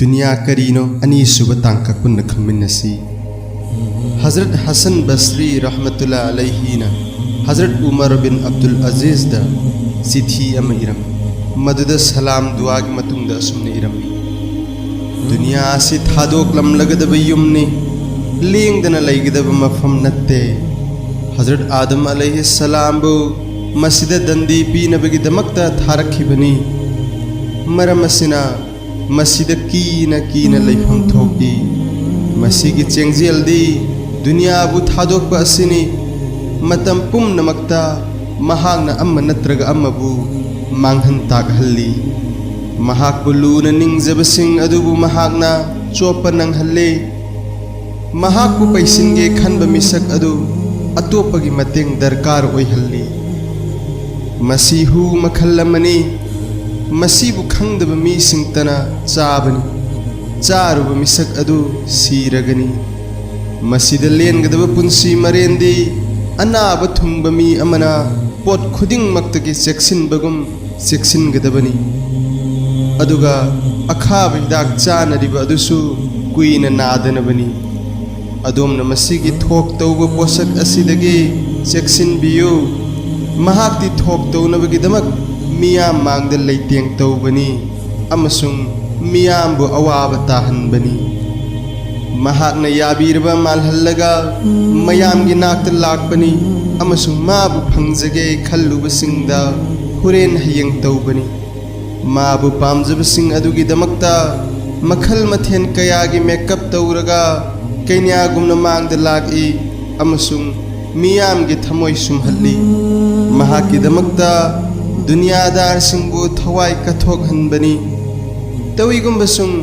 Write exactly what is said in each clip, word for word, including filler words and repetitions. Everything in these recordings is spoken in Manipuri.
ꯗꯨꯅꯤꯌꯥ ꯀꯔꯤꯅꯣ ꯑꯅꯤꯁꯨꯕ ꯇꯥꯡꯀꯛ ꯄꯨꯟꯅ ꯈꯪꯃꯤꯟꯅꯁꯤ꯫ ꯍꯖꯔꯠ ꯍꯁꯟ ꯕꯁ꯭ꯔꯤ ꯔꯍꯃꯇꯨꯜꯂꯥ ꯑꯂꯩꯍꯤꯅ ꯍꯖꯔꯠ ꯎꯃꯔ ꯕꯤꯟ ꯑꯕꯗꯨꯜ ꯑꯖꯤꯖꯗ ꯆꯤꯊꯤ ꯑꯃ ꯏꯔꯝꯃꯤ꯫ ꯃꯗꯨꯗ ꯁꯂꯥꯝ ꯗꯨꯋꯥꯒꯤ ꯃꯇꯨꯡꯗ ꯑꯁꯨꯝꯅ ꯏꯔꯝꯃꯤ: "ꯗꯨꯅꯤꯌꯥ ꯑꯁꯤ ꯊꯥꯗꯣꯛꯂꯝꯂꯒꯗꯕ ꯌꯨꯝꯅꯤ, ꯂꯦꯡꯗꯅ ꯂꯩꯒꯗꯕ ꯃꯐꯝ ꯅꯠꯇꯦ꯫ ꯍꯖꯔꯠ ꯑꯥꯗꯝ ꯑꯂꯩꯍꯤ ꯁꯂꯥꯝꯕꯨ ꯃꯁꯤꯗ ꯗꯟꯗꯤ ꯄꯤꯅꯕꯒꯤꯗꯃꯛꯇ ꯊꯥꯔꯛꯈꯤꯕꯅꯤ꯫ ꯃꯔꯝ ꯑꯁꯤꯅ ꯃꯁꯤꯗ ꯀꯤꯅ ꯀꯤꯅ ꯂꯩꯐꯝ ꯊꯣꯛꯏ꯫ ꯃꯁꯤꯒꯤ ꯆꯦꯡꯖꯦꯜꯗꯤ ꯗꯨꯅꯤꯌꯥꯕꯨ ꯊꯥꯗꯣꯛꯄ ꯑꯁꯤꯅꯤ꯫ ꯃꯇꯝ ꯄꯨꯝꯅꯃꯛꯇ ꯃꯍꯥꯛꯅ ꯑꯃ ꯅꯠꯇ꯭ꯔꯒ ꯑꯃꯕꯨ ꯃꯥꯡꯍꯟ ꯇꯥꯛꯍꯜꯂꯤ꯫ ꯃꯍꯥꯛꯄꯨ ꯂꯨꯅ ꯅꯤꯡꯖꯕꯁꯤꯡ ꯑꯗꯨꯕꯨ ꯃꯍꯥꯛꯅ ꯆꯣꯞꯄ ꯅꯪꯍꯜꯂꯤ꯫ ꯃꯍꯥꯛꯄꯨ ꯄꯩꯁꯤꯟꯒꯦ ꯈꯟꯕ ꯃꯤꯁꯛ ꯑꯗꯨ ꯑꯇꯣꯞꯄꯒꯤ ꯃꯇꯦꯡ ꯗꯔꯀꯥꯔ ꯑꯣꯏꯍꯜꯂꯤ꯫ ꯃꯁꯤ ꯍꯨ ꯃꯈꯜ ꯑꯃꯅꯤ꯫ ꯃꯁꯤꯕꯨ ꯈꯪꯗꯕ ꯃꯤꯁꯤꯡꯇꯅ ꯆꯥꯕꯅꯤ꯫ ꯆꯥꯔꯨꯕ ꯃꯤꯁꯛ ꯑꯗꯨ ꯁꯤꯔꯒꯅꯤ꯫ ꯃꯁꯤꯗ ꯂꯦꯟꯒꯗꯕ ꯄꯨꯟꯁꯤ ꯃꯔꯦꯟꯗꯤ ꯑꯅꯥꯕ ꯊꯨꯡꯕ ꯃꯤ ꯑꯃꯅ ꯄꯣꯠ ꯈꯨꯗꯤꯡꯃꯛꯇꯒꯤ ꯆꯦꯛꯁꯤꯟꯕꯒꯨꯝ ꯆꯦꯛꯁꯤꯟꯒꯗꯕꯅꯤ꯫ ꯑꯗꯨꯒ ꯑꯈꯥꯕ ꯍꯤꯗꯥꯛ ꯆꯥꯅꯔꯤꯕ ꯑꯗꯨꯁꯨ ꯀꯨꯏꯅ ꯅꯥꯗꯅꯕꯅꯤ꯫ ꯑꯗꯣꯝꯅ ꯃꯁꯤꯒꯤ ꯊꯣꯛ ꯇꯧꯕ ꯄꯣꯠꯁꯛ ꯑꯁꯤꯗꯒꯤ ꯆꯦꯛꯁꯤꯟꯕꯤꯌꯨ꯫ ꯃꯍꯥꯛꯇꯤ ꯊꯣꯛ ꯇꯧꯅꯕꯒꯤꯗꯃꯛ ꯃꯤꯌꯥꯝ ꯃꯥꯡꯗ ꯂꯩꯇꯦꯡ ꯇꯧꯕꯅꯤ ꯑꯃꯁꯨꯡ ꯃꯤꯌꯥꯝꯕꯨ ꯑꯋꯥꯕ ꯇꯥꯍꯟꯕꯅꯤ꯫ ꯃꯍꯥꯛꯅ ꯌꯥꯕꯤꯔꯕ ꯃꯥꯜꯍꯜꯂꯒ ꯃꯌꯥꯝꯒꯤ ꯅꯥꯛꯇ ꯂꯥꯛꯄꯅꯤ ꯑꯃꯁꯨꯡ ꯃꯥꯕꯨ ꯐꯪꯖꯒꯦ ꯈꯜꯂꯨꯕꯁꯤꯡꯗ ꯍꯣꯔꯦꯟ ꯍꯌꯦꯡ ꯇꯧꯕꯅꯤ꯫ ꯃꯥꯕꯨ ꯄꯥꯝꯖꯕꯁꯤꯡ ꯑꯗꯨꯒꯤꯗꯃꯛꯇ ꯃꯈꯜ ꯃꯊꯦꯜ ꯀꯌꯥꯒꯤ ꯃꯦꯀꯞ ꯇꯧꯔꯒ ꯀꯩꯅ꯭ꯌꯥꯒꯨꯝꯅ ꯃꯥꯡꯗ ꯂꯥꯛꯏ ꯑꯃꯁꯨꯡ ꯃꯤꯌꯥꯝꯒꯤ ꯊꯃꯣꯏ ꯁꯨꯝꯍꯠꯂꯤ꯫ ꯃꯍꯥꯛꯀꯤꯗꯃꯛꯇ ꯗꯨꯅꯤꯌꯥꯗꯥꯔꯁꯤꯡꯕꯨ ꯊꯋꯥꯏ ꯀꯠꯊꯣꯛꯍꯟꯕꯅꯤ꯫ ꯇꯧꯏꯒꯨꯝꯕꯁꯨꯡ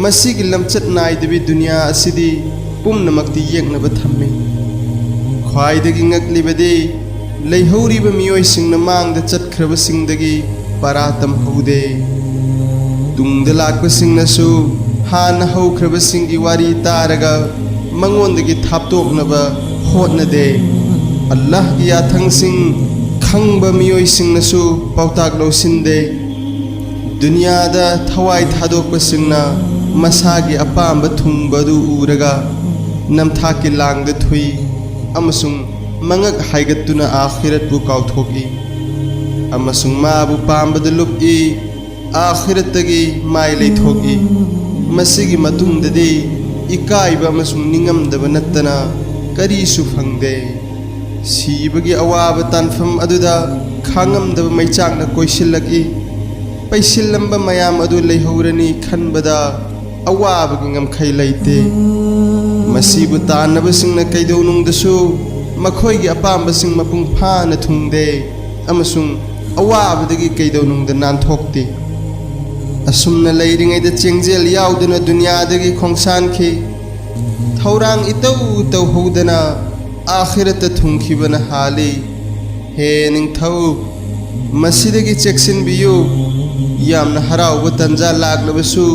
ꯃꯁꯤꯒꯤ ꯂꯝꯆꯠ ꯅꯥꯏꯗꯕꯤ ꯗꯨꯅꯤꯌꯥ ꯑꯁꯤꯗꯤ ꯄꯨꯝꯅꯃꯛꯇꯤ ꯌꯦꯛꯅꯕ ꯊꯝꯃꯤ꯫ ꯈ꯭ꯋꯥꯏꯗꯒꯤ ꯉꯛꯂꯤꯕꯗꯤ ꯂꯩꯍꯧꯔꯤꯕ ꯃꯤꯑꯣꯏꯁꯤꯡꯅ ꯃꯥꯡꯗ ꯆꯠꯈ꯭ꯔꯕꯁꯤꯡꯗꯒꯤ ꯄꯔꯥ ꯇꯝꯍꯧꯗꯦ꯫ ꯇꯨꯡꯗ ꯂꯥꯛꯄꯁꯤꯡꯅꯁꯨ ꯍꯥꯟꯅ ꯍꯧꯈ꯭ꯔꯕꯁꯤꯡꯒꯤ ꯋꯥꯔꯤ ꯇꯥꯔꯒ ꯃꯉꯣꯟꯗꯒꯤ ꯊꯥꯞꯇꯣꯛꯅꯕ ꯍꯣꯠꯅꯗꯦ꯫ ꯑꯜꯂꯥꯍꯒꯤ ꯌꯥꯊꯪꯁꯤꯡ ꯈꯪꯕ ꯃꯤꯑꯣꯏꯁꯤꯡꯅꯁꯨ ꯄꯥꯎꯇꯥꯛ ꯂꯧꯁꯤꯟꯗꯦ꯫ ꯗꯨꯅꯤꯌꯥꯗ ꯊꯋꯥꯏ ꯊꯥꯗꯣꯛꯄꯁꯤꯡꯅ ꯃꯁꯥꯒꯤ ꯑꯄꯥꯝꯕ ꯊꯨꯡꯕ ꯑꯗꯨ ꯎꯔꯒ ꯅꯝꯊꯥꯛꯀꯤ ꯂꯥꯡꯗ ꯊꯨꯏ ꯑꯃꯁꯨꯡ ꯃꯉꯛ ꯍꯥꯏꯒꯠꯇꯨꯅ ꯑꯥꯈꯤꯔꯠꯄꯨ ꯀꯥꯎꯊꯣꯛꯏ ꯑꯃꯁꯨꯡ ꯃꯥꯕꯨ ꯄꯥꯝꯕꯗ ꯂꯨꯞꯏ꯫ ꯑꯥꯈꯤꯔꯠꯇꯒꯤ ꯃꯥꯏ ꯂꯩꯊꯣꯛꯏ꯫ ꯃꯁꯤꯒꯤ ꯃꯇꯨꯡꯗꯗꯤ ꯏꯀꯥꯏꯕ ꯑꯃꯁꯨꯡ ꯅꯤꯡꯉꯝꯗꯕ ꯅꯠꯇꯅ ꯀꯔꯤꯁꯨ ꯐꯪꯗꯦ꯫ ꯁꯤꯕꯒꯤ ꯑꯋꯥꯕ ꯇꯥꯟꯐꯝ ꯑꯗꯨꯗ ꯈꯥꯡꯉꯝꯗꯕ ꯃꯩꯆꯥꯛꯅ ꯀꯣꯏꯁꯤꯜꯂꯛꯏ꯫ ꯄꯩꯁꯤꯜꯂꯝꯕ ꯃꯌꯥꯝ ꯑꯗꯨ ꯂꯩꯍꯧꯔꯅꯤ ꯈꯟꯕꯗ ꯑꯋꯥꯕꯒꯤ ꯉꯝꯈꯩ ꯂꯩꯇꯦ꯫ ꯃꯁꯤꯕꯨ ꯇꯥꯟꯅꯕꯁꯤꯡꯅ ꯀꯩꯗꯧꯅꯨꯡꯗꯁꯨ ꯃꯈꯣꯏꯒꯤ ꯑꯄꯥꯝꯕꯁꯤꯡ ꯃꯄꯨꯡ ꯐꯥꯅ ꯊꯨꯡꯗꯦ ꯑꯃꯁꯨꯡ ꯑꯋꯥꯕꯗꯒꯤ ꯀꯩꯗꯧꯅꯨꯡꯗ ꯅꯥꯟꯊꯣꯛꯇꯦ꯫ ꯑꯁꯨꯝꯅ ꯂꯩꯔꯤꯉꯩꯗ ꯆꯦꯡꯖꯦꯜ ꯌꯥꯎꯗꯅ ꯗꯨꯅꯤꯌꯥꯗꯒꯤ ꯈꯣꯡꯁꯥꯟꯈꯤ꯫ ꯊꯧꯔꯥꯡ ꯏꯇꯧ ꯇꯧꯍꯧꯗꯅ ꯑꯥꯈꯤꯔꯠꯇ ꯊꯨꯡꯈꯤꯕꯅ ꯍꯥꯜꯂꯤ꯫ ꯍꯦ ꯅꯤꯡꯊꯧ, ꯃꯁꯤꯗꯒꯤ ꯆꯦꯛꯁꯤꯟꯕꯤꯌꯨ꯫ ꯌꯥꯝꯅ ꯍꯔꯥꯎꯕ ꯇꯥꯟꯖꯥ ꯂꯥꯛꯂꯕꯁꯨ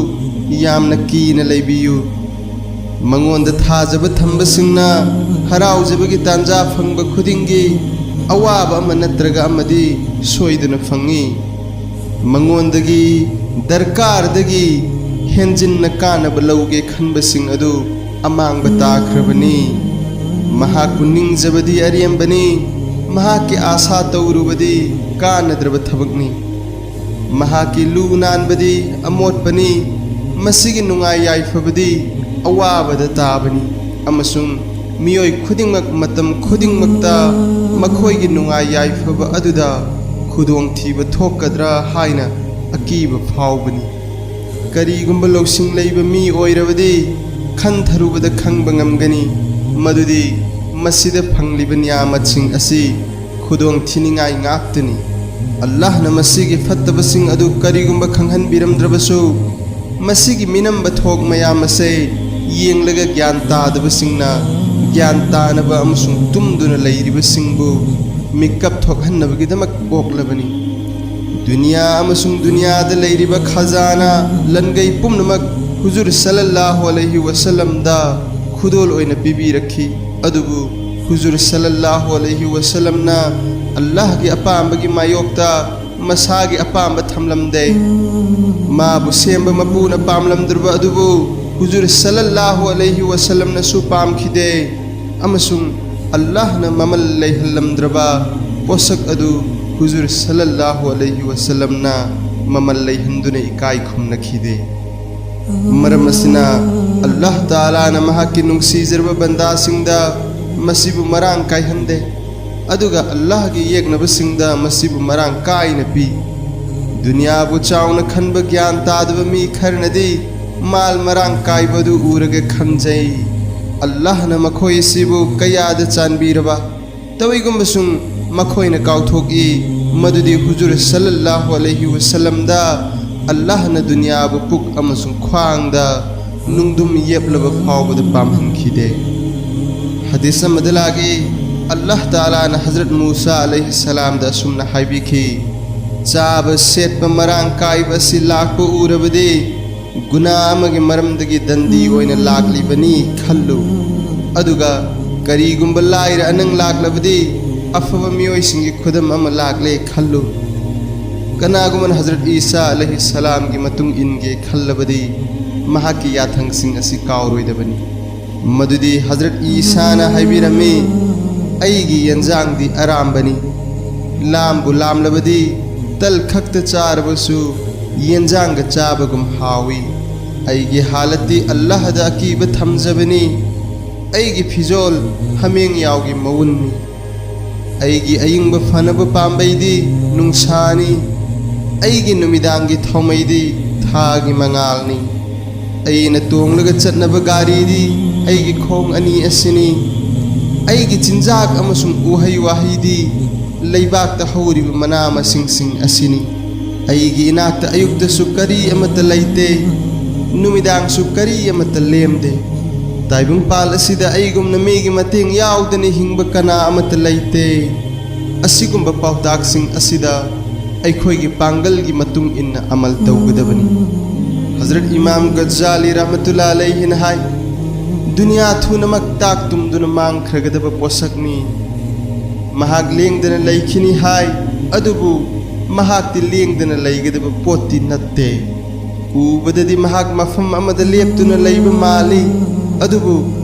ꯌꯥꯝꯅ ꯀꯤꯅ ꯂꯩꯕꯤꯌꯨ꯫ ꯃꯉꯣꯟꯗ ꯊꯥꯖꯕ ꯊꯝꯕꯁꯤꯡꯅ ꯍꯔꯥꯎꯖꯕꯒꯤ ꯇꯥꯟꯖꯥ ꯐꯪꯕ ꯈꯨꯗꯤꯡꯒꯤ ꯑꯋꯥꯕ ꯑꯃ ꯅꯠꯇ꯭ꯔꯒ ꯑꯃꯗꯤ ꯁꯣꯏꯗꯅ ꯐꯪꯏ꯫ ꯃꯉꯣꯟꯗꯒꯤ ꯗꯔꯀꯥꯔꯗꯒꯤ ꯍꯦꯟꯖꯤꯟꯅ ꯀꯥꯟꯅꯕ ꯂꯧꯒꯦ ꯈꯟꯕꯁꯤꯡ ꯑꯗꯨ ꯑꯃꯥꯡꯕ ꯇꯥꯈ꯭ꯔꯕꯅꯤ꯫ ꯃꯍꯥꯛꯄꯨ ꯅꯤꯡꯖꯕꯗꯤ ꯑꯔꯦꯝꯕꯅꯤ, ꯃꯍꯥꯛꯀꯤ ꯑꯥꯁꯥ ꯇꯧꯔꯨꯕꯗꯤ ꯀꯥꯟꯅꯗ꯭ꯔꯕ ꯊꯕꯛꯅꯤ꯫ ꯃꯍꯥꯛꯀꯤ ꯂꯨ ꯅꯥꯟꯕꯗꯤ ꯑꯃꯣꯠꯄꯅꯤ, ꯃꯁꯤꯒꯤ ꯅꯨꯡꯉꯥꯏ ꯌꯥꯏꯐꯕꯗꯤ ꯑꯋꯥꯕꯗ ꯇꯥꯕꯅꯤ, ꯑꯃꯁꯨꯡ ꯃꯤꯑꯣꯏ ꯈꯨꯗꯤꯡꯃꯛ ꯃꯇꯝ ꯈꯨꯗꯤꯡꯃꯛꯇ ꯃꯈꯣꯏꯒꯤ ꯅꯨꯡꯉꯥꯏ ꯌꯥꯏꯐꯕ ꯑꯗꯨꯗ ꯈꯨꯗꯣꯡꯊꯤꯕ ꯊꯣꯛꯀꯗ꯭ꯔꯥ ꯍꯥꯏꯅ ꯑꯀꯤꯕ ꯐꯥꯎꯕꯅꯤ꯫ ꯀꯔꯤꯒꯨꯝꯕ ꯂꯧꯁꯤꯡ ꯂꯩꯕ ꯃꯤ ꯑꯣꯏꯔꯕꯗꯤ ꯈꯟꯊꯔꯨꯕꯗ ꯈꯪꯕ ꯉꯝꯒꯅꯤ ꯃꯗꯨꯗꯤ ꯃꯁꯤꯗ ꯐꯪꯂꯤꯕ ꯅꯤꯌꯥꯃꯠꯁꯤꯡ ꯑꯁꯤ ꯈꯨꯗꯣꯡ ꯊꯤꯅꯤꯡꯉꯥꯏ ꯉꯥꯛꯇꯅꯤ꯫ ꯑꯜꯂꯥꯍꯅ ꯃꯁꯤꯒꯤ ꯐꯠꯇꯕꯁꯤꯡ ꯑꯗꯨ ꯀꯔꯤꯒꯨꯝꯕ ꯈꯪꯍꯟꯕꯤꯔꯝꯗ꯭ꯔꯕꯁꯨ, ꯃꯁꯤꯒꯤ ꯃꯤꯅꯝꯕ ꯊꯣꯛ ꯃꯌꯥꯝ ꯑꯁꯦ ꯌꯦꯡꯂꯒ ꯒ꯭ꯌꯥꯟ ꯇꯥꯗꯕꯁꯤꯡꯅ ꯒ꯭ꯌꯥꯟ ꯇꯥꯅꯕ ꯑꯃꯁꯨꯡ ꯇꯨꯝꯗꯨꯅ ꯂꯩꯔꯤꯕꯁꯤꯡꯕꯨ ꯃꯤꯀꯞ ꯊꯣꯛꯍꯟꯅꯕꯒꯤꯗꯃꯛ ꯄꯣꯛꯂꯕꯅꯤ꯫ ꯗꯨꯅꯤꯌꯥ ꯑꯃꯁꯨꯡ ꯗꯨꯅꯤꯌꯥꯗ ꯂꯩꯔꯤꯕ ꯈꯖꯥꯅꯥ ꯂꯟꯒꯩ ꯄꯨꯝꯅꯃꯛ ꯍꯨꯖꯨꯔ ꯁꯜꯂꯜꯂꯥꯍꯨ ꯑꯂꯩꯍꯤ ꯋꯁꯜꯂꯝꯗ ꯈꯨꯗꯣꯜ ꯑꯣꯏꯅ ꯄꯤꯕꯤꯔꯛꯈꯤ꯫ ꯑꯗꯨꯕꯨ ꯍꯨꯖꯨꯔ ꯁꯜꯂꯜꯂꯥꯍꯨ ꯑꯂꯩꯍꯤ ꯋꯁꯜꯂꯝꯅ ꯑꯜꯂꯥꯍꯒꯤ ꯑꯄꯥꯝꯕꯒꯤ ꯃꯥꯌꯣꯛꯇ ꯃꯁꯥꯒꯤ ꯑꯄꯥꯝꯕ ꯊꯝꯂꯝꯗꯦ꯫ ꯃꯥꯕꯨ ꯁꯦꯝꯕ ꯃꯄꯨꯅ ꯄꯥꯝꯂꯝꯗ꯭ꯔꯕ ꯑꯗꯨꯕꯨ ꯍꯨꯖꯨꯔ ꯁꯜꯂꯜꯂꯥꯍꯨ ꯑꯂꯩꯍꯤ ꯋꯁꯜꯂꯝꯅꯁꯨ ꯄꯥꯝꯈꯤꯗꯦ, ꯑꯃꯁꯨꯡ ꯑꯜꯂꯥꯍꯅ ꯃꯃꯜ ꯂꯩꯍꯜꯂꯝꯗ꯭ꯔꯕ ꯄꯣꯠꯁꯛ ꯑꯗꯨ ꯍꯨꯖꯨꯔ ꯁꯜꯂꯜꯂꯥꯍꯨ ꯑꯂꯩꯍꯤ ꯋꯁꯜꯂꯝꯅ ꯃꯃꯜ ꯂꯩꯍꯟꯗꯨꯅ ꯏꯀꯥꯏ ꯈꯨꯝꯅꯈꯤꯗꯦ꯫ ꯃꯔꯝ ꯑꯁꯤꯅ ꯑꯜꯂꯥꯍ ꯇꯥꯂꯥꯅ ꯃꯍꯥꯛꯀꯤ ꯅꯨꯡꯁꯤꯖꯔꯕ ꯕꯟꯗꯥꯁꯤꯡꯗ ꯃꯁꯤꯕꯨ ꯃꯔꯥꯡ ꯀꯥꯏꯍꯟꯗꯦ, ꯑꯗꯨꯒ ꯑꯜꯂꯥꯍꯒꯤ ꯌꯦꯛꯅꯕꯁꯤꯡꯗ ꯃꯁꯤꯕꯨ ꯃꯔꯥꯡ ꯀꯥꯏꯅ ꯄꯤ꯫ ꯗꯨꯅꯤꯌꯥꯕꯨ ꯆꯥꯎꯅ ꯈꯟꯕ ꯒ꯭ꯌꯥꯟ ꯇꯥꯗꯕ ꯃꯤ ꯈꯔꯅꯗꯤ ꯃꯥꯜ ꯃꯔꯥꯡ ꯀꯥꯏꯕ ꯑꯗꯨ ꯎꯔꯒ ꯈꯟꯖꯩ, ꯑꯜꯂꯥꯍꯅ ꯃꯈꯣꯏ ꯑꯁꯤꯕꯨ ꯀꯌꯥꯗ ꯆꯥꯟꯕꯤꯔꯕ꯫ ꯇꯧꯏꯒꯨꯝꯕꯁꯨꯡ ꯃꯈꯣꯏꯅ ꯀꯥꯎꯊꯣꯛꯏ ꯃꯗꯨꯗꯤ ꯍꯨꯖꯨꯔ ꯁꯜꯂꯜꯂꯥꯍꯨ ꯑꯂꯩꯍꯤ ꯋꯁꯜꯂꯝꯗ ꯑꯜꯂꯥꯍꯅ ꯗꯨꯅꯤꯌꯥꯕꯨ ꯄꯨꯛ ꯑꯃꯁꯨꯡ ꯈ꯭ꯋꯥꯡꯗ ꯅꯨꯡꯗꯨꯝ ꯌꯦꯞꯂꯕ ꯐꯥꯎꯕꯗ ꯄꯥꯝꯍꯟꯈꯤꯗꯦ꯫ ꯍꯗꯤꯁ ꯑꯃꯗ ꯂꯥꯛꯏ, ꯑꯜꯂꯥꯍ ꯇꯥꯂꯥꯅ ꯍꯖꯔꯠ ꯃꯨꯁꯥ ꯑꯂꯩꯍꯤ ꯁꯂꯥꯝꯗ ꯑꯁꯨꯝꯅ ꯍꯥꯏꯕꯤꯈꯤ, "ꯆꯥꯕ ꯁꯦꯠꯄ ꯃꯔꯥꯡ ꯀꯥꯏꯕ ꯑꯁꯤ ꯂꯥꯛꯄ ꯎꯔꯕꯗꯤ ꯒꯨꯅꯥ ꯑꯃꯒꯤ ꯃꯔꯝꯗꯒꯤ ꯗꯟꯗꯤ ꯑꯣꯏꯅ ꯂꯥꯛꯂꯤꯕꯅꯤ ꯈꯜꯂꯨ꯫ ꯑꯗꯨꯒ ꯀꯔꯤꯒꯨꯝꯕ ꯂꯥꯏꯔ ꯑꯅꯪ ꯂꯥꯛꯂꯕꯗꯤ ꯑꯐꯕ ꯃꯤꯑꯣꯏꯁꯤꯡꯒꯤ ꯈꯨꯗꯝ ꯑꯃ ꯂꯥꯛꯂꯦ ꯈꯜꯂꯨ꯫ ꯀꯅꯥꯒꯨꯝꯕꯅ ꯍꯖꯔꯠ ꯏꯁꯥ ꯑꯂꯩꯍꯤ ꯁꯂꯥꯝꯒꯤ ꯃꯇꯨꯡ ꯏꯟꯒꯦ ꯈꯜꯂꯕꯗꯤ ꯃꯍꯥꯛꯀꯤ ꯌꯥꯊꯪꯁꯤꯡ ꯑꯁꯤ ꯀꯥꯎꯔꯣꯏꯗꯕꯅꯤ꯫ ꯃꯗꯨꯗꯤ ꯍꯖꯔꯠ ꯏꯁꯥꯅ ꯍꯥꯏꯕꯤꯔꯝꯃꯤ, 'ꯑꯩꯒꯤ ꯌꯦꯟꯖꯥꯡꯗꯤ ꯑꯔꯥꯝꯕꯅꯤ꯫ ꯂꯥꯝꯕꯨ ꯂꯥꯝꯂꯕꯗꯤ ꯇꯜ ꯈꯛꯇ ꯆꯥꯔꯕꯁꯨ ꯌꯦꯟꯖꯥꯡꯒ ꯆꯥꯕꯒꯨꯝ ꯍꯥꯎꯏ꯫ ꯑꯩꯒꯤ ꯍꯥꯂꯠꯇꯤ ꯑꯜꯂꯥꯍꯗ ꯑꯀꯤꯕ ꯊꯝꯖꯕꯅꯤ꯫ ꯑꯩꯒꯤ ꯐꯤꯖꯣꯜ ꯍꯥꯃꯦꯡ ꯌꯥꯎꯒꯤ ꯃꯎꯟꯅꯤ꯫ ꯑꯩꯒꯤ ꯑꯏꯪꯕ ꯐꯅꯕ ꯄꯥꯝꯕꯩꯗꯤ ꯅꯨꯡꯁꯥꯅꯤ꯫ ꯑꯩꯒꯤ ꯅꯨꯃꯤꯗꯥꯡꯒꯤ ꯊꯥꯎꯃꯩꯗꯤ ꯊꯥꯒꯤ ꯃꯉꯥꯜꯅꯤ꯫ ꯑꯩꯅ ꯇꯣꯡꯂꯒ ꯆꯠꯅꯕ ꯒꯥꯔꯤꯗꯤ ꯑꯩꯒꯤ ꯈꯣꯡ ꯑꯅꯤ ꯑꯁꯤꯅꯤ꯫ ꯑꯩꯒꯤ ꯆꯤꯟꯖꯥꯛ ꯑꯃꯁꯨꯡ ꯎꯍꯩ ꯋꯥꯍꯩꯗꯤ ꯂꯩꯕꯥꯛꯇ ꯍꯧꯔꯤꯕ ꯃꯅꯥ ꯃꯁꯤꯡꯁꯤꯡ ꯑꯁꯤꯅꯤ꯫ ꯑꯩꯒꯤ ꯏꯅꯥꯛꯇ ꯑꯌꯨꯛꯇꯁꯨ ꯀꯔꯤ ꯑꯃꯠꯇ ꯂꯩꯇꯦ, ꯅꯨꯃꯤꯗꯥꯡꯁꯨ ꯀꯔꯤ ꯑꯃꯠꯇ ꯂꯦꯝꯗꯦ꯫ ꯇꯥꯏꯕꯪꯄꯥꯜ ꯑꯁꯤꯗ ꯑꯩꯒꯨꯝꯅ ꯃꯤꯒꯤ ꯃꯇꯦꯡ ꯌꯥꯎꯗꯅ ꯍꯤꯡꯕ ꯀꯅꯥ ꯑꯃꯠꯇ ꯂꯩꯇꯦ꯫ ꯑꯁꯤꯒꯨꯝꯕ ꯄꯥꯎꯇꯥꯛꯁꯤꯡ ꯑꯁꯤꯗ ꯑꯩꯈꯣꯏꯒꯤ ꯄꯥꯡꯒꯜꯒꯤ ꯃꯇꯨꯡ ꯏꯟꯅ ꯑꯃꯜ ꯇꯧꯒꯗꯕꯅꯤ"꯫ ꯍꯖꯔꯠ ꯏꯃꯥꯝ ꯒꯖꯥꯂꯤ ꯔꯍꯃꯇꯨꯜꯂꯥ ꯑꯂꯩꯍꯤꯅ ꯍꯥꯏ, "ꯗꯨꯅꯤꯌꯥ ꯊꯨꯅꯃꯛ ꯇꯥꯛ ꯇꯨꯝꯗꯨꯅ ꯃꯥꯡꯈ꯭ꯔꯒꯗꯕ ꯄꯣꯠꯁꯛꯅꯤ꯫ ꯃꯍꯥꯛ ꯂꯦꯡꯗꯅ ꯂꯩꯈꯤꯅꯤ" ꯍꯥꯏ, ꯑꯗꯨꯕꯨ ꯃꯍꯥꯛꯇꯤ ꯂꯦꯡꯗꯅ ꯂꯩꯒꯗꯕ ꯄꯣꯠꯇꯤ ꯅꯠꯇꯦ꯫ ꯎꯕꯗꯗꯤ ꯃꯍꯥꯛ ꯃꯐꯝ ꯑꯃꯗ ꯂꯦꯞꯇꯨꯅ ꯂꯩꯕ ꯃꯥꯜꯂꯤ, ꯑꯗꯨꯕꯨ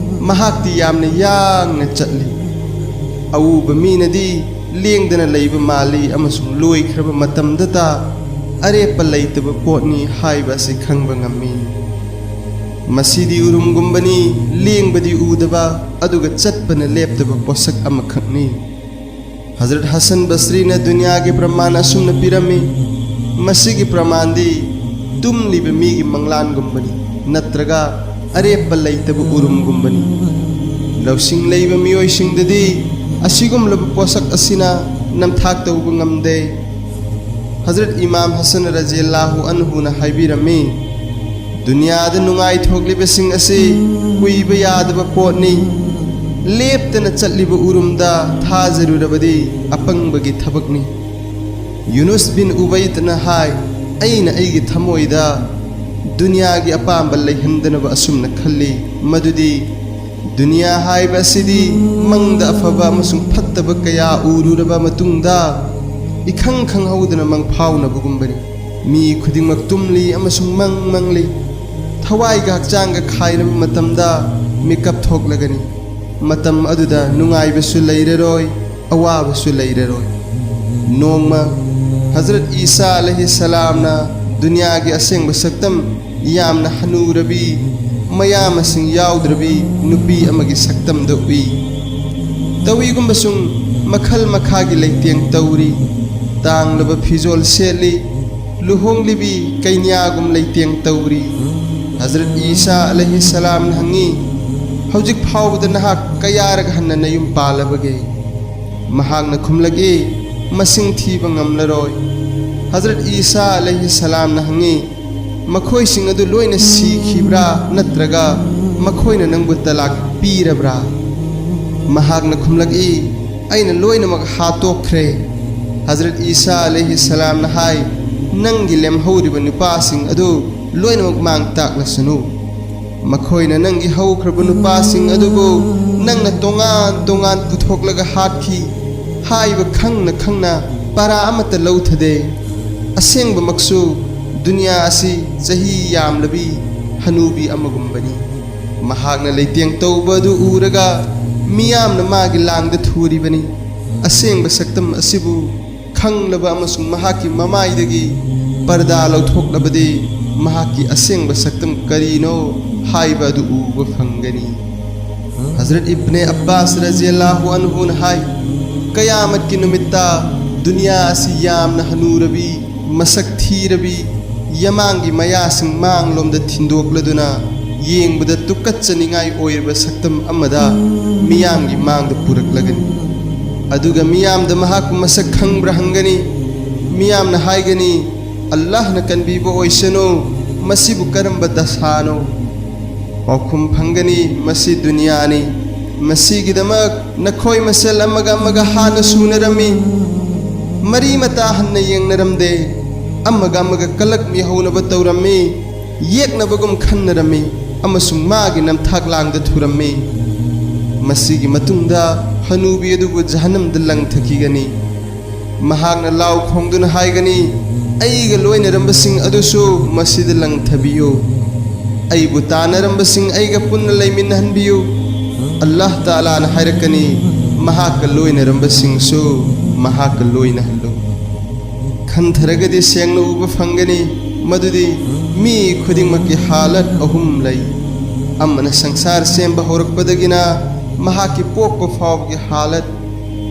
ꯃꯍꯥꯛꯇꯤ ꯌꯥꯝꯅ ꯌꯥꯡꯅ ꯆꯠꯂꯤ꯫ ꯑꯎꯕ ꯃꯤꯅꯗꯤ ꯂꯦꯡꯗꯅ ꯂꯩꯕ ꯃꯥꯜꯂꯤ ꯑꯃꯁꯨꯡ ꯂꯣꯏꯈ꯭ꯔꯕ ꯃꯇꯝꯗꯇ ꯑꯔꯦꯞꯄ ꯂꯩꯇꯕ ꯄꯣꯠꯅꯤ ꯍꯥꯏꯕ ꯑꯁꯤ ꯈꯪꯕ ꯉꯝꯃꯤ꯫ ꯃꯁꯤꯗꯤ ꯎꯔꯨꯝꯒꯨꯝꯕꯅꯤ, ꯂꯦꯡꯕꯗꯤ ꯎꯗꯕ, ꯑꯗꯨꯒ ꯆꯠꯄꯅ ꯂꯦꯞꯇꯕ ꯄꯣꯠꯁꯛ ꯑꯃꯈꯛꯅꯤ꯫ ꯍꯖꯔꯠ ꯍꯁꯟ ꯕꯁ꯭ꯔꯤꯅ ꯗꯨꯅꯤꯌꯥꯒꯤ ꯄ꯭ꯔꯃꯥꯟ ꯑꯁꯨꯝꯅ ꯄꯤꯔꯝꯃꯤ, ꯃꯁꯤꯒꯤ ꯄ꯭ꯔꯃꯥꯟꯗꯤ ꯇꯨꯝꯂꯤꯕ ꯃꯤꯒꯤ ꯃꯪꯂꯥꯟꯒꯨꯝꯕꯅꯤ, ꯅꯠꯇ꯭ꯔꯒ ꯑꯔꯦꯞꯄ ꯂꯩꯇꯕ ꯎꯔꯨꯝꯒꯨꯝꯕꯅꯤ꯫ ꯂꯧꯁꯤꯡ ꯂꯩꯕ ꯃꯤꯑꯣꯏꯁꯤꯡꯗꯗꯤ ꯑꯁꯤꯒꯨꯝꯂꯕ ꯄꯣꯠꯁꯛ ꯑꯁꯤꯅ ꯅꯝꯊꯥꯛ ꯇꯧꯕ ꯉꯝꯗꯦ꯫ ꯍꯖꯔꯠ ꯏꯃꯥꯝ ꯍꯁꯟ ꯔꯖꯤꯌꯜꯂꯥꯍꯨ ꯑꯟꯍꯨꯅ ꯍꯥꯏꯕꯤꯔꯝꯃꯤ, ꯗꯨꯅꯤꯌꯥꯗ ꯅꯨꯡꯉꯥꯏꯊꯣꯛꯂꯤꯕꯁꯤꯡ ꯑꯁꯤ ꯀꯨꯏꯕ ꯌꯥꯗꯕ ꯄꯣꯠꯅꯤ꯫ ꯂꯦꯞꯇꯅ ꯆꯠꯂꯤꯕ ꯎꯔꯨꯝꯗ ꯊꯥꯖꯔꯨꯔꯕꯗꯤ ꯑꯄꯪꯕꯒꯤ ꯊꯕꯛꯅꯤ꯫ ꯌꯨꯅꯨꯁ ꯕꯤꯟ ꯎꯕꯩꯗꯅ ꯍꯥꯏ, ꯑꯩꯅ ꯑꯩꯒꯤ ꯊꯃꯣꯏꯗ ꯗꯨꯅꯤꯌꯥꯒꯤ ꯑꯄꯥꯝꯕ ꯂꯩꯍꯟꯗꯅꯕ ꯑꯁꯨꯝꯅ ꯈꯜꯂꯤ, ꯃꯗꯨꯗꯤ ꯗꯨꯅꯤꯌꯥ ꯍꯥꯏꯕ ꯑꯁꯤꯗꯤ ꯃꯪꯗ ꯑꯐꯕ ꯑꯃꯁꯨꯡ ꯐꯠꯇꯕ ꯀꯌꯥ ꯎꯔꯨꯔꯕ ꯃꯇꯨꯡꯗ ꯏꯈꯪ ꯈꯪꯍꯧꯗꯅ ꯃꯪꯐꯥꯎꯅꯕꯒꯨꯝꯕꯅꯤ꯫ ꯃꯤ ꯈꯨꯗꯤꯡꯃꯛ ꯇꯨꯝꯂꯤ ꯑꯃꯁꯨꯡ ꯃꯪ ꯃꯪꯂꯤ꯫ ꯊꯋꯥꯏꯒ ꯍꯛꯆꯥꯡꯒ ꯈꯥꯏꯔꯕ ꯃꯇꯝꯗ ꯃꯤꯀꯞ ꯊꯣꯛꯂꯒꯅꯤ꯫ ꯃꯇꯝ ꯑꯗꯨꯗ ꯅꯨꯡꯉꯥꯏꯕꯁꯨ ꯂꯩꯔꯔꯣꯏ, ꯑꯋꯥꯕꯁꯨ ꯂꯩꯔꯔꯣꯏ꯫ ꯅꯣꯡꯃ ꯍꯖꯔꯠ ꯏꯁꯥ ꯑꯂꯩꯍꯤ ꯁꯂꯥꯝꯅ ꯗꯨꯅꯤꯌꯥꯒꯤ ꯑꯁꯦꯡꯕ ꯁꯛꯇꯝ, ꯌꯥꯝꯅ ꯍꯅꯨꯔꯕꯤ, ꯃꯌꯥꯝꯁꯤꯡ ꯌꯥꯎꯗ꯭ꯔꯕꯤ ꯅꯨꯄꯤ ꯑꯃꯒꯤ ꯁꯛꯇꯝꯗ ꯎꯏ꯫ ꯇꯧꯏꯒꯨꯝꯕꯁꯨꯡ ꯃꯈꯜ ꯃꯈꯥꯒꯤ ꯂꯩꯇꯦꯡ ꯇꯧꯔꯤ꯫ ꯇꯥꯡꯂꯕ ꯐꯤꯖꯣꯜ ꯁꯦꯠꯂꯤ, ꯂꯨꯍꯣꯡꯂꯤꯕꯤ ꯀꯩꯅ꯭ꯌꯥꯒꯨꯝ ꯂꯩꯇꯦꯡ ꯇꯧꯔꯤ꯫ ꯍꯖꯔꯠ ꯏꯁꯥ ꯑꯂꯩꯍꯤ ꯁꯂꯥꯝꯅ ꯍꯪꯉꯤ, "ꯍꯧꯖꯤꯛ ꯐꯥꯎꯕꯗ ꯅꯍꯥꯛ ꯀꯌꯥꯔꯛ ꯍꯟꯅ ꯅꯌꯨꯝ ꯄꯥꯜꯂꯕꯒꯦ?" ꯃꯍꯥꯛꯅ ꯈꯨꯝꯂꯛꯏ, "ꯃꯁꯤꯡ ꯊꯤꯕ ꯉꯝꯂꯔꯣꯏ꯫" ꯍꯖꯔꯠ ꯏꯁꯥ ꯑꯂꯩꯍꯤ ꯁꯂꯥꯝꯅ ꯍꯪꯉꯤ, "ꯃꯈꯣꯏꯁꯤꯡ ꯑꯗꯨ ꯂꯣꯏꯅ ꯁꯤꯈꯤꯕ꯭ꯔꯥ, ꯅꯠꯇ꯭ꯔꯒ ꯃꯈꯣꯏꯅ ꯅꯪꯕꯨ ꯇꯂꯥꯛ ꯄꯤꯔꯕ꯭ꯔꯥ?" ꯃꯍꯥꯛꯅ ꯈꯨꯝꯂꯛꯏ, "ꯑꯩꯅ ꯂꯣꯏꯅꯃꯛ ꯍꯥꯠꯇꯣꯛꯈ꯭ꯔꯦ꯫" ꯍꯖꯔꯠ ꯏꯁꯥ ꯑꯂꯩꯍꯤ ꯁꯂꯥꯝꯅ ꯍꯥꯏ, "ꯅꯪꯒꯤ ꯂꯦꯝꯍꯧꯔꯤꯕ ꯅꯨꯄꯥꯁꯤꯡ ꯑꯗꯨ ꯂꯣꯏꯅꯃꯛ ꯃꯥꯡ ꯇꯥꯛꯂꯁꯅꯨ꯫ ꯃꯈꯣꯏꯅ ꯅꯪꯒꯤ ꯍꯧꯈ꯭ꯔꯕ ꯅꯨꯄꯥꯁꯤꯡ ꯑꯗꯨꯕꯨ ꯅꯪꯅ ꯇꯣꯉꯥꯟ ꯇꯣꯉꯥꯟ ꯄꯨꯊꯣꯛꯂꯒ ꯍꯥꯠꯈꯤ꯫ ꯍꯥꯏꯕ ꯈꯪꯅ ꯈꯪꯅ ꯄꯥꯔꯥ ꯑꯃꯠꯇ ꯂꯧꯊꯗꯦ꯫ ꯑꯁꯦꯡꯕꯃꯛꯁꯨ ꯗꯨꯅꯤꯌꯥ ꯑꯁꯤ ꯆꯍꯤ ꯌꯥꯝꯂꯕꯤ ꯍꯅꯨꯕꯤ ꯑꯃꯒꯨꯝꯕꯅꯤ꯫ ꯃꯍꯥꯛꯅ ꯂꯩꯇꯦꯡ ꯇꯧꯕ ꯑꯗꯨ ꯎꯔꯒ ꯃꯤꯌꯥꯝꯅ ꯃꯥꯒꯤ ꯂꯥꯡꯗ ꯊꯨꯔꯤꯕꯅꯤ꯫ ꯑꯁꯦꯡꯕ ꯁꯛꯇꯝ ꯑꯁꯤꯕꯨ ꯈꯪꯂꯕ ꯑꯃꯁꯨꯡ ꯃꯍꯥꯛꯀꯤ ꯃꯃꯥꯏꯗꯒꯤ ꯄꯔꯗꯥ ꯂꯧꯊꯣꯛꯂꯕꯗꯤ ꯃꯍꯥꯛꯀꯤ ꯑꯁꯦꯡꯕ ꯁꯛꯇꯝ ꯀꯔꯤꯅꯣ ꯍꯥꯏꯕ ꯑꯗꯨ ꯎꯕ ꯐꯪꯒꯅꯤ꯫ ꯍꯖꯔꯠ ꯏꯕꯅꯦ ꯑꯕꯥꯁ ꯔꯖꯤꯌꯜꯂꯥꯍꯨ ꯑꯟꯍꯨꯅ ꯍꯥꯏ, ꯀꯌꯥꯃꯠꯀꯤ ꯅꯨꯃꯤꯠꯇ ꯗꯨꯅꯤꯌꯥ ꯑꯁꯤ ꯌꯥꯝꯅ ꯍꯅꯨꯔꯕꯤ, ꯃꯁꯛ ꯊꯤꯔꯕꯤ, ꯌꯃꯥꯡꯒꯤ ꯃꯌꯥꯁꯤꯡ ꯃꯥꯡꯂꯣꯝꯗ ꯊꯤꯟꯗꯣꯛꯂꯗꯨꯅ ꯌꯦꯡꯕꯗ ꯇꯨꯀꯠꯆꯅꯤꯡꯉꯥꯏ ꯑꯣꯏꯔꯕ ꯁꯛꯇꯝ ꯑꯃꯗ ꯃꯤꯌꯥꯝꯒꯤ ꯃꯥꯡꯗ ꯄꯨꯔꯛꯂꯒꯅꯤ꯫ ꯑꯗꯨꯒ ꯃꯤꯌꯥꯝꯗ ꯃꯍꯥꯛꯄꯨ ꯃꯁꯛ ꯈꯪꯕ꯭ꯔꯥ ꯍꯪꯒꯅꯤ꯫ ꯃꯤꯌꯥꯝꯅ ꯍꯥꯏꯒꯅꯤ, "ꯑꯜꯂꯥꯍꯅ ꯀꯟꯕꯤꯕ ꯑꯣꯏꯁꯅꯨ, ꯃꯁꯤꯕꯨ ꯀꯔꯝꯕ ꯗꯁꯥꯅꯣ?" ꯄꯥꯎꯈꯨꯝ ꯐꯪꯒꯅꯤ, "ꯃꯁꯤ ꯗꯨꯅꯤꯌꯥꯅꯤ꯫ ꯃꯁꯤꯒꯤꯗꯃꯛ ꯅꯈꯣꯏ ꯃꯁꯦꯜ ꯑꯃꯒ ꯑꯃꯒ ꯍꯥꯟꯅ ꯁꯨꯅꯔꯝꯃꯤ, ꯃꯔꯤ ꯃꯇꯥ ꯍꯟꯅ ꯌꯦꯡꯅꯔꯝꯗꯦ, ꯑꯃꯒ ꯑꯃꯒ ꯀꯂꯛ ꯃꯤꯍꯧꯅꯕ ꯇꯧꯔꯝꯃꯤ, ꯌꯦꯛꯅꯕꯒꯨꯝ ꯈꯟꯅꯔꯝꯃꯤ ꯑꯃꯁꯨꯡ ꯃꯥꯒꯤ ꯅꯝꯊꯥꯛ ꯂꯥꯡꯗ ꯊꯨꯔꯝꯃꯤ꯫ ꯃꯁꯤꯒꯤ ꯃꯇꯨꯡꯗ ꯍꯅꯨꯕꯤ ꯑꯗꯨꯕꯨ ꯖꯍꯟꯅꯝꯗ ꯂꯪꯊꯈꯤꯒꯅꯤ꯫ ꯃꯍꯥꯛꯅ ꯂꯥꯎ ꯈꯣꯡꯗꯨꯅ ꯍꯥꯏꯒꯅꯤ, 'ꯑꯩꯒ ꯂꯣꯏꯅꯔꯝꯕꯁꯤꯡ ꯑꯗꯨꯁꯨ ꯃꯁꯤꯗ ꯂꯪꯊꯕꯤꯌꯨ꯫ ꯑꯩꯕꯨ ꯇꯥꯟꯅꯔꯝꯕꯁꯤꯡ ꯑꯩꯒ ꯄꯨꯟꯅ ꯂꯩꯃꯤꯟꯅꯍꯟꯕꯤꯌꯨ.' ꯑꯜꯂꯥꯍ ꯇꯥꯂꯥꯅ ꯍꯥꯏꯔꯛꯀꯅꯤ, "ꯃꯍꯥꯛꯀ ꯂꯣꯏꯅꯔꯝꯕꯁꯤꯡꯁꯨ ꯃꯍꯥꯛꯀ ꯂꯣꯏꯅꯍꯜꯂꯨ꯫" ꯈꯟꯊꯔꯒꯗꯤ ꯁꯦꯡꯅ ꯎꯕ ꯐꯪꯒꯅꯤ ꯃꯗꯨꯗꯤ ꯃꯤ ꯈꯨꯗꯤꯡꯃꯛꯀꯤ ꯍꯥꯂꯠ ꯑꯍꯨꯝ ꯂꯩ꯫ ꯑꯃꯅ ꯁꯪꯁꯥꯔ ꯁꯦꯝꯕ ꯍꯧꯔꯛꯄꯗꯒꯤꯅ ꯃꯍꯥꯛꯀꯤ ꯄꯣꯛꯄ ꯐꯥꯎꯕꯒꯤ ꯍꯥꯂꯠ,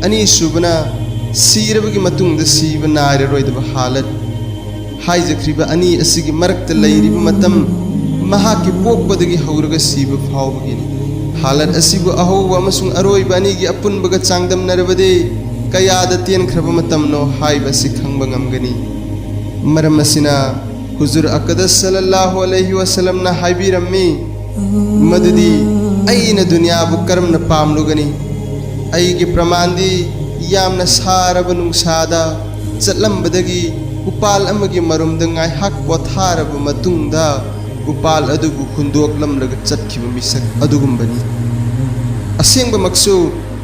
ꯑꯅꯤꯁꯨꯕꯅ ꯁꯤꯔꯕꯒꯤ ꯃꯇꯨꯡꯗ ꯁꯤꯕ ꯅꯥꯏꯔꯔꯣꯏꯗꯕ ꯍꯥꯂꯠ꯫ ꯍꯥꯏꯖꯈ꯭ꯔꯤꯕ ꯑꯅꯤ ꯑꯁꯤꯒꯤ ꯃꯔꯛꯇ ꯂꯩꯔꯤꯕ ꯃꯇꯝ ꯃꯍꯥꯛꯀꯤ ꯄꯣꯛꯄꯗꯒꯤ ꯍꯧꯔꯒ ꯁꯤꯕ ꯐꯥꯎꯕꯒꯤꯅꯤ꯫ ꯍꯥꯂꯠ ꯑꯁꯤꯕꯨ ꯑꯍꯧꯕ ꯑꯃꯁꯨꯡ ꯑꯔꯣꯏꯕ ꯑꯅꯤꯒꯤ ꯑꯄꯨꯟꯕꯒ ꯆꯥꯡꯗꯝꯅꯔꯕꯗꯤ ꯀꯌꯥꯗ ꯇꯦꯟꯈ꯭ꯔꯕ ꯃꯇꯝꯅꯣ ꯍꯥꯏꯕ ꯑꯁꯤ ꯈꯪꯕ ꯉꯝꯒꯅꯤ꯫ ꯃꯔꯝ ꯑꯁꯤꯅ ꯍꯨꯖꯨꯔ ꯑꯀꯗꯁ ꯁꯜꯂꯜꯂꯥꯍꯨ ꯑꯂꯩꯍꯤ ꯋꯁꯜꯂꯝꯅ ꯍꯥꯏꯕꯤꯔꯝꯃꯤ ꯃꯗꯨꯗꯤ ꯑꯩꯅ ꯗꯨꯅꯤꯌꯥꯕꯨ ꯀꯔꯝꯅ ꯄꯥꯝꯂꯨꯒꯅꯤ? ꯑꯩꯒꯤ ꯄ꯭ꯔꯃꯥꯟꯗꯤ ꯌꯥꯝꯅ ꯁꯥꯔꯕ ꯅꯨꯡꯁꯥꯗ ꯆꯠꯂꯝꯕꯗꯒꯤ ꯎꯄꯥꯜ ꯑꯃꯒꯤ ꯃꯔꯨꯝꯗ ꯉꯥꯏꯍꯥꯛ ꯄꯣꯊꯥꯔꯕ ꯃꯇꯨꯡꯗ ꯎꯄꯥꯜ ꯑꯗꯨꯕꯨ ꯍꯨꯟꯗꯣꯛꯂꯝꯂꯒ ꯆꯠꯈꯤꯕ ꯃꯤꯁꯛ ꯑꯗꯨꯒꯨꯝꯕꯅꯤ꯫ ꯑꯁꯦꯡꯕꯃꯛꯁꯨ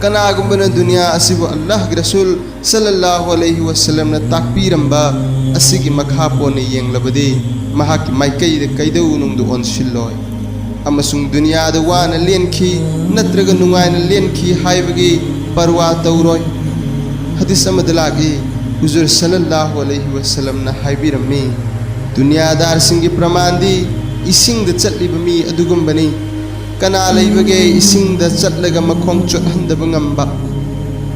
ꯀꯅꯥꯒꯨꯝꯕꯅ ꯗꯨꯅꯤꯌꯥ ꯑꯁꯤꯕꯨ ꯑꯜꯂꯥꯍꯒꯤ ꯔꯁꯨꯜ ꯁꯜꯂꯜꯂꯥꯍꯨ ꯑꯂꯩꯍꯤ ꯋꯁꯜꯂꯝꯅ ꯇꯥꯛꯄꯤꯔꯝꯕ ꯑꯁꯤꯒꯤ ꯃꯈꯥ ꯄꯣꯟꯅ ꯌꯦꯡꯂꯕꯗꯤ, ꯃꯍꯥꯛꯀꯤ ꯃꯥꯏꯀꯩꯗ ꯀꯩꯗꯧꯅꯨꯡꯗ ꯑꯣꯟꯁꯤꯜꯂꯣꯏ꯫ ꯑꯃꯁꯨꯡ ꯗꯨꯅꯤꯌꯥꯗ ꯋꯥꯅ ꯂꯦꯟꯈꯤ ꯅꯠꯇ꯭ꯔꯒ ꯅꯨꯡꯉꯥꯏꯅ ꯂꯦꯟꯈꯤ ꯍꯥꯏꯕꯒꯤ ꯄꯔꯋꯥ ꯇꯧꯔꯣꯏ꯫ ꯍꯗꯤꯁ ꯑꯃꯗ ꯂꯥꯛꯏ, ꯍꯨꯖꯨꯔ ꯁꯜꯂꯜꯂꯥꯍꯨ ꯑꯂꯩꯍꯤ ꯋꯁꯜꯂꯝꯅ ꯍꯥꯏꯕꯤꯔꯝꯃꯤ, ꯗꯨꯅꯤꯌꯥꯗꯥꯔꯁꯤꯡꯒꯤ ꯄ꯭ꯔꯃꯥꯟꯗꯤ ꯏꯁꯤꯡꯗ ꯆꯠꯂꯤꯕ ꯃꯤ ꯑꯗꯨꯒꯨꯝꯕꯅꯤ꯫ ꯀꯅꯥ ꯂꯩꯕꯒꯦ ꯏꯁꯤꯡꯗ ꯆꯠꯂꯒ ꯃꯈꯣꯡ ꯆꯣꯠꯍꯟꯗꯕ ꯉꯝꯕ?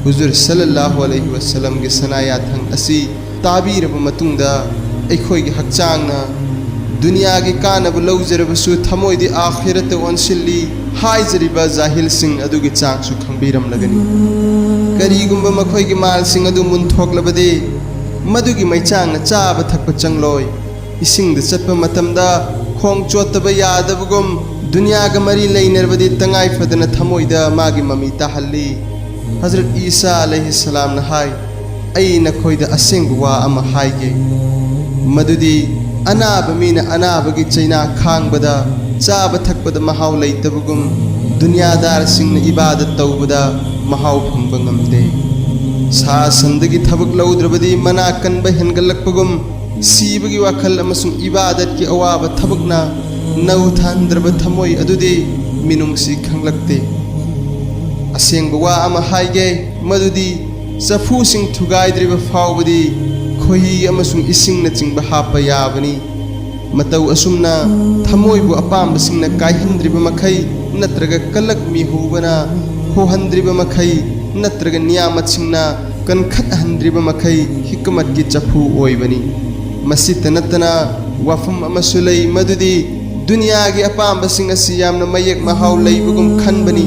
ꯍꯨꯖꯨꯔ ꯁꯜꯂꯜꯂꯥꯍꯨ ꯑꯂꯩꯍꯤ ꯋꯁꯜꯂꯝꯒꯤ ꯁꯅꯥ ꯌꯥꯊꯪ ꯑꯁꯤ ꯇꯥꯕꯤꯔꯕ ꯃꯇꯨꯡꯗ, ꯑꯩꯈꯣꯏꯒꯤ ꯍꯛꯆꯥꯡꯅ ꯗꯨꯅꯤꯌꯥꯒꯤ ꯀꯥꯟꯅꯕ ꯂꯧꯖꯔꯕꯁꯨ ꯊꯃꯣꯏꯗꯤ ꯑꯥꯈꯤꯔꯠꯇ ꯑꯣꯟꯁꯤꯜꯂꯤ ꯍꯥꯏꯖꯔꯤꯕ ꯖꯥꯍꯤꯜꯁꯤꯡ ꯑꯗꯨꯒꯤ ꯆꯥꯡꯁꯨ ꯈꯪꯕꯤꯔꯝꯂꯒꯅꯤ꯫ ꯀꯔꯤꯒꯨꯝꯕ ꯃꯈꯣꯏꯒꯤ ꯃꯥꯜꯁꯤꯡ ꯑꯗꯨ ꯃꯨꯟꯊꯣꯛꯂꯕꯗꯤ, ꯃꯗꯨꯒꯤ ꯃꯩꯆꯥꯡꯅ ꯆꯥꯕ ꯊꯛꯄ ꯆꯪꯂꯣꯏ꯫ ꯏꯁꯤꯡꯗ ꯆꯠꯄ ꯃꯇꯝꯗ ꯈꯣꯡ ꯆꯣꯠꯇꯕ ꯌꯥꯗꯕꯒꯨꯝ, ꯗꯨꯅꯤꯌꯥꯒ ꯃꯔꯤ ꯂꯩꯅꯔꯕꯗꯤ ꯇꯉꯥꯏ ꯐꯗꯅ ꯊꯃꯣꯏꯗ ꯃꯥꯒꯤ ꯃꯃꯤ ꯇꯥꯍꯜꯂꯤ꯫ ꯍꯖꯔꯠ ꯏꯁꯥ ꯑꯂꯩꯍꯤ ꯁꯂꯥꯝꯅ ꯍꯥꯏ, "ꯑꯩ ꯅꯈꯣꯏꯗ ꯑꯁꯦꯡꯕ ꯋꯥ ꯑꯃ ꯍꯥꯏꯒꯦ, ꯃꯗꯨꯗꯤ ꯑꯅꯥꯕ ꯃꯤꯅ ꯑꯅꯥꯕꯒꯤ ꯆꯩꯅꯥ ꯈꯥꯡꯕꯗ, ꯆꯥꯕ ꯊꯛꯄꯗ ꯃꯍꯥꯎ ꯂꯩꯇꯕꯒꯨꯝ, ꯗꯨꯅꯤꯌꯥꯗꯥꯔꯁꯤꯡꯅ ꯏꯕꯥꯗꯠ ꯇꯧꯕꯗ ꯃꯍꯥꯎ ꯐꯪꯕ ꯉꯝꯗꯦ꯫ ꯁꯥ ꯁꯟꯗꯒꯤ ꯊꯕꯛ ꯂꯧꯗ꯭ꯔꯕꯗꯤ ꯃꯅꯥ ꯀꯟꯕ ꯍꯦꯟꯒꯠꯂꯛꯄꯒꯨꯝ, ꯁꯤꯕꯒꯤ ꯋꯥꯈꯜ ꯑꯃꯁꯨꯡ ꯏꯕꯥꯗꯠꯀꯤ ꯑꯋꯥꯕ ꯊꯕꯛꯅ ꯅꯧꯊꯍꯟꯗ꯭ꯔꯕ ꯊꯃꯣꯏ ꯑꯗꯨꯗꯤ ꯃꯤꯅꯨꯡꯁꯤ ꯈꯪꯂꯛꯇꯦ꯫ ꯑꯁꯦꯡꯕ ꯋꯥ ꯑꯃ ꯍꯥꯏꯒꯦ, ꯃꯗꯨꯗꯤ ꯆꯐꯨꯁꯤꯡ ꯊꯨꯒꯥꯏꯗ꯭ꯔꯤꯕ ꯐꯥꯎꯕꯗꯤ ꯈꯣꯏꯍꯤ ꯑꯃꯁꯨꯡ ꯏꯁꯤꯡꯅꯆꯤꯡꯕ ꯍꯥꯞꯄ ꯌꯥꯕꯅꯤ꯫ ꯃꯇꯧ ꯑꯁꯨꯝꯅ ꯊꯃꯣꯏꯕꯨ ꯑꯄꯥꯝꯕꯁꯤꯡꯅ ꯀꯥꯏꯍꯟꯗ꯭ꯔꯤꯕ ꯃꯈꯩ, ꯅꯠꯇ꯭ꯔꯒ ꯀꯂꯛ ꯃꯤꯍꯧꯕꯅ ꯍꯣꯍꯟꯗ꯭ꯔꯤꯕ ꯃꯈꯩ, ꯅꯠꯇ꯭ꯔꯒ ꯅꯤꯌꯥꯃꯠꯁꯤꯡꯅ ꯀꯟꯈꯠꯍꯟꯗ꯭ꯔꯤꯕ ꯃꯈꯩ ꯍꯤꯛꯃꯠꯀꯤ ꯆꯐꯨ ꯑꯣꯏꯕꯅꯤ꯫ ꯃꯁꯤꯇ ꯅꯠꯇꯅ ꯋꯥꯐꯝ ꯑꯃꯁꯨ ꯂꯩ, ꯃꯗꯨꯗꯤ ꯗꯨꯅꯤꯌꯥꯒꯤ ꯑꯄꯥꯝꯕꯁꯤꯡ ꯑꯁꯤ ꯌꯥꯝꯅ ꯃꯌꯦꯛ ꯃꯍꯥꯎ ꯂꯩꯕꯒꯨꯝ ꯈꯟꯕꯅꯤ꯫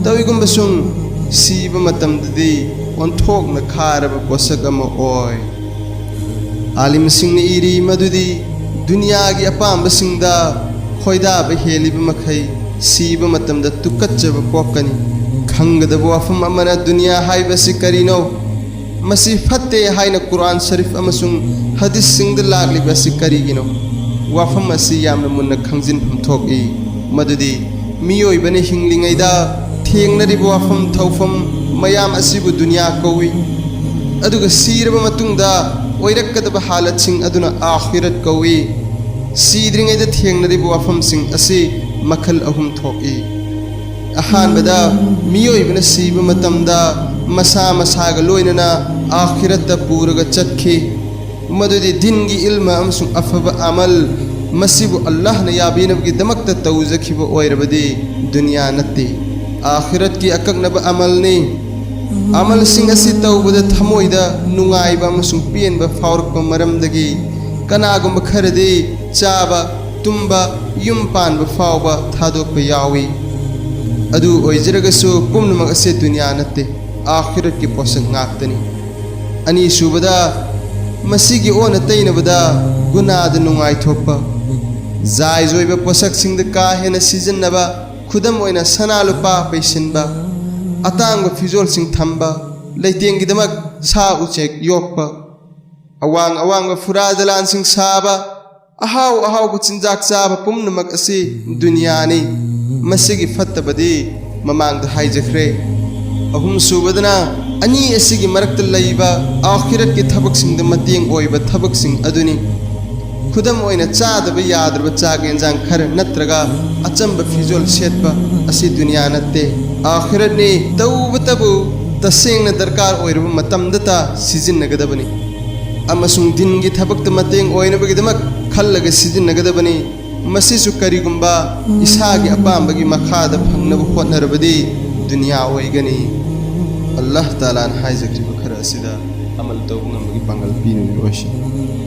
ꯇꯧꯏꯒꯨꯝꯕꯁꯨꯡ ꯁꯤꯕ ꯃꯇꯝꯗꯗꯤ ꯑꯣꯟꯊꯣꯛꯅ ꯈꯥꯔꯕ ꯄꯣꯠꯁꯛ ꯑꯃ ꯑꯣꯏ꯫ ꯑꯥꯂꯤꯝꯁꯤꯡꯅ ꯏꯔꯤ ꯃꯗꯨꯗꯤ ꯗꯨꯅꯤꯌꯥꯒꯤ ꯑꯄꯥꯝꯕꯁꯤꯡꯗ ꯈꯣꯏꯗꯥꯕ ꯍꯦꯜꯂꯤꯕ ꯃꯈꯩ ꯁꯤꯕ ꯃꯇꯝꯗ ꯇꯨꯀꯠꯆꯕ ꯄꯣꯛꯀꯅꯤ꯫ ꯈꯪꯒꯗꯕ ꯋꯥꯐꯝ ꯑꯃꯅ, ꯗꯨꯅꯤꯌꯥ ꯍꯥꯏꯕꯁꯤ ꯀꯔꯤꯅꯣ? ꯃꯁꯤ ꯐꯠꯇꯦ ꯍꯥꯏꯅ ꯀꯨꯔꯥꯟ ꯁꯔꯤꯐ ꯑꯃꯁꯨꯡ ꯍꯗꯤꯁꯁꯤꯡꯗ ꯂꯥꯛꯂꯤꯕ ꯑꯁꯤ ꯀꯔꯤꯒꯤꯅꯣ? ꯋꯥꯐꯝ ꯑꯁꯤ ꯌꯥꯝꯅ ꯃꯨꯟꯅ ꯈꯪꯖꯤꯟꯐꯝ ꯊꯣꯛꯏ, ꯃꯗꯨꯗꯤ ꯃꯤꯑꯣꯏꯕꯅ ꯍꯤꯡꯂꯤꯉꯩꯗ ꯊꯦꯡꯅꯔꯤꯕ ꯋꯥꯐꯝ ꯊꯧꯐꯝ ꯃꯌꯥꯝ ꯑꯁꯤꯕꯨ ꯗꯨꯅꯤꯌꯥ ꯀꯧꯏ꯫ ꯑꯗꯨꯒ ꯁꯤꯔꯕ ꯃꯇꯨꯡꯗ ꯑꯣꯏꯔꯛꯀꯗꯕ ꯍꯥꯂꯠꯁꯤꯡ ꯑꯗꯨꯅ ꯑꯥꯈꯤꯔꯠ ꯀꯧꯏ꯫ ꯁꯤꯗ꯭ꯔꯤꯉꯩꯗ ꯊꯦꯡꯅꯔꯤꯕ ꯋꯥꯐꯝꯁꯤꯡ ꯑꯁꯤ ꯃꯈꯜ ꯑꯍꯨꯝ ꯊꯣꯛꯏ꯫ ꯑꯍꯥꯟꯕꯗ, ꯃꯤꯑꯣꯏꯕꯅ ꯁꯤꯕ ꯃꯇꯝꯗ ꯃꯁꯥ ꯃꯁꯥꯒ ꯂꯣꯏꯅꯅ ꯑꯥꯈꯤꯔꯠꯇ ꯄꯨꯔꯒ ꯆꯠꯈꯤ꯫ ꯃꯗꯨꯗꯤ ꯗꯤꯟꯒꯤ ꯏꯜꯃ ꯑꯃꯁꯨꯡ ꯑꯐꯕ ꯑꯃꯜ, ꯃꯁꯤꯕꯨ ꯑꯜꯂꯥꯍꯅ ꯌꯥꯕꯤꯅꯕꯒꯤꯗꯃꯛꯇ ꯇꯧꯖꯈꯤꯕ ꯑꯣꯏꯔꯕꯗꯤ ꯗꯨꯅꯤꯌꯥ ꯅꯠꯇꯦ, ꯑꯥꯈꯤꯔꯠꯀꯤ ꯑꯀꯛꯅꯕ ꯑꯃꯜꯅꯤ꯫ ꯑꯃꯜꯁꯤꯡ ꯑꯁꯤ ꯇꯧꯕꯗ ꯊꯃꯣꯏꯗ ꯅꯨꯡꯉꯥꯏꯕ ꯑꯃꯁꯨꯡ ꯄꯦꯟꯕ ꯐꯥꯎꯔꯛꯄ ꯃꯔꯝꯗꯒꯤ ꯀꯅꯥꯒꯨꯝꯕ ꯈꯔꯗꯤ ꯆꯥꯕ, ꯇꯨꯝꯕ, ꯌꯨꯝ ꯄꯥꯟꯕ ꯐꯥꯎꯕ ꯊꯥꯗꯣꯛꯄ ꯌꯥꯎꯏ꯫ ꯑꯗꯨ ꯑꯣꯏꯖꯔꯒꯁꯨ ꯄꯨꯝꯅꯃꯛ ꯑꯁꯤ ꯗꯨꯅꯤꯌꯥ ꯅꯠꯇꯦ, ꯑꯥꯈꯤꯔꯠꯀꯤ ꯄꯣꯠꯁꯛ ꯉꯥꯛꯇꯅꯤ꯫ ꯑꯅꯤꯁꯨꯕꯗ, ꯃꯁꯤꯒꯤ ꯑꯣꯟꯅ ꯇꯩꯅꯕꯗ ꯒꯨꯅꯥꯗ ꯅꯨꯡꯉꯥꯏꯊꯣꯛꯄ, ꯖꯥꯏꯖ ꯑꯣꯏꯕ ꯄꯣꯠꯁꯛꯁꯤꯡꯗ ꯀꯥ ꯍꯦꯟꯅ ꯁꯤꯖꯤꯟꯅꯕ, ꯈꯨꯗꯝ ꯑꯣꯏꯅ ꯁꯅꯥ ꯂꯨꯄꯥ ꯄꯩꯁꯤꯟꯕ, ꯑꯇꯥꯡꯕ ꯐꯤꯖꯣꯜꯁꯤꯡ ꯊꯝꯕ, ꯂꯩꯇꯦꯡꯒꯤꯗꯃꯛ ꯁꯥ ꯎꯆꯦꯛ ꯌꯣꯛꯄ, ꯑꯋꯥꯡ ꯑꯋꯥꯡꯕ ꯐꯨꯔꯥ ꯗꯂꯥꯟꯁꯤꯡ ꯁꯥꯕ, ꯑꯍꯥꯎ ꯑꯍꯥꯎꯕ ꯆꯤꯟꯖꯥꯛ ꯆꯥꯕ ꯄꯨꯝꯅꯃꯛ ꯑꯁꯤ ꯗꯨꯅꯤꯌꯥꯅꯤ꯫ ꯃꯁꯤꯒꯤ ꯐꯠꯇꯕꯗꯤ ꯃꯃꯥꯡꯗ ꯍꯥꯏꯖꯈ꯭ꯔꯦ꯫ ꯑꯍꯨꯝꯁꯨꯕꯗꯅ, ꯑꯅꯤ ꯑꯁꯤꯒꯤ ꯃꯔꯛꯇ ꯂꯩꯕ ꯑꯥꯈꯤꯔꯠꯀꯤ ꯊꯕꯛꯁꯤꯡꯗ ꯃꯇꯦꯡ ꯑꯣꯏꯕ ꯊꯕꯛꯁꯤꯡ ꯑꯗꯨꯅꯤ꯫ ꯈꯨꯗꯝ ꯑꯣꯏꯅ, ꯆꯥꯗꯕ ꯌꯥꯗ꯭ꯔꯕ ꯆꯥꯛ ꯌꯦꯟꯖꯥꯡ ꯈꯔ ꯅꯠꯇ꯭ꯔꯒ ꯑꯆꯝꯕ ꯐꯤꯖꯣꯜ ꯁꯦꯠꯄ ꯑꯁꯤ ꯗꯨꯅꯤꯌꯥ ꯅꯠꯇꯦ, ꯑꯥꯈꯤꯔꯠꯅꯤ꯫ ꯇꯧꯕꯇꯕꯨ ꯇꯁꯦꯡꯅ ꯗꯔꯀꯥꯔ ꯑꯣꯏꯔꯕ ꯃꯇꯝꯗꯇ ꯁꯤꯖꯤꯟꯅꯒꯗꯕꯅꯤ꯫ ꯑꯃꯁꯨꯡ ꯗꯤꯟꯒꯤ ꯊꯕꯛꯇ ꯃꯇꯦꯡ ꯑꯣꯏꯅꯕꯒꯤꯗꯃꯛ ꯈꯜꯂꯒ ꯁꯤꯖꯤꯟꯅꯒꯗꯕꯅꯤ꯫ ꯃꯁꯤꯁꯨ ꯀꯔꯤꯒꯨꯝꯕ ꯏꯁꯥꯒꯤ ꯑꯄꯥꯝꯕꯒꯤ ꯃꯈꯥꯗ ꯐꯪꯅꯕ ꯍꯣꯠꯅꯔꯕꯗꯤ ꯗꯨꯅꯤꯌꯥ ꯑꯣꯏꯒꯅꯤ꯫ ꯑꯜꯂꯥꯍ ꯇꯥꯂꯥꯅ ꯍꯥꯏꯖꯈ꯭ꯔꯤꯕ ꯈꯔ ꯑꯁꯤꯗ ꯑꯃꯜ ꯇꯧꯕ ꯉꯝꯕꯒꯤ ꯄꯥꯡꯒꯜ ꯄꯤꯅꯕꯤꯔꯛꯑꯣꯏꯁꯤ꯫